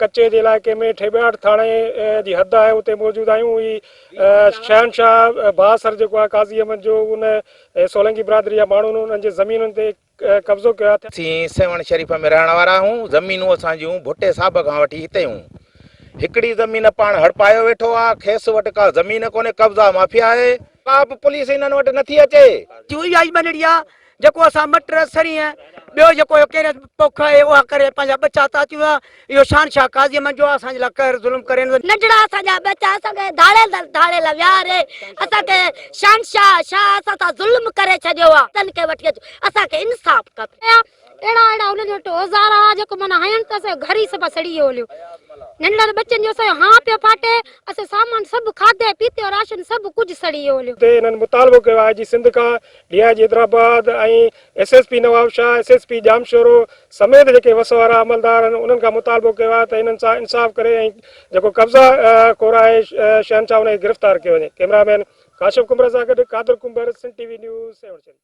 ڪچي جي علائقي ۾ ٺيٻياٽ ٿاڻي جي حد آهي اتي موجود آهيون هي شهنشاهه بااثر جيڪو آهي قاضي احمد جو ان سولنگي برادري جا ماڻهن انهن جي زمينن تي قبضو ڪيو آهي. اسين سيوهڻ شريف ۾ رهڻ وارا آهيون، زمينون اسان جون ڀٽي صاحب کان وٺي هتي هيون. هڪڙي زمين پاڻ هڙپايو ويٺو آ، کيس وٽ ڪا زمين ڪونهي، قبضا مافيا آهي. ڪا به پوليس هنن وٽ نٿي اچي. جون اها ئي ٻنڙي آ جيڪو اسان مٽر، سرينهن، ٻيو جيڪو اهو ڪيريس پوک آهي اها ڪري پنهنجا ٻچا تاتيون آ. اهو شان شاهه قاضي احمد جو آ اسان جي لاء قهر ظلم ڪري نه. ننڍڙا اسان جا ٻچا اسان کي ڌاڙيل ڌاڙيل ويهاري اسان کي شان شاهه شاهه اسان سان ظلم ڪري ڇڏيو آ. تن کي وٺي اچو اسان کي انصاف کپي. اهڙا اهڙا انهن وٽ اوزار هئا جيڪو معنيٰ هنين ته اسان جو گهر ئي صفا سڙي ويو هليو. ننڍڙن ٻچن جو اسان جو هانء پيو ڦاٽي، اسان جو سامان سڀ کاڌي پيتي جو راشن سڀ ڪجهه سڙي ويو هليو. تي انهن مطالبو ڪيو آهي جي سنڌ کان D I G Hyderabad ۽ S S P Nawabshah, S S P Jamshoro سميت جيڪي وس وارا عملدار آهن انهن کان مطالبو ڪيو آهي ته انهن سان انصاف ڪري ۽ جيڪو قبضا خور آهي شهنشاهه ان کي گرفتار ڪيو وڃي. ڪئميرا مين ڪاشف ڪنڀر سان گڏ Qadir Kumbhar, Sindh T V news, Sehwan Sharif.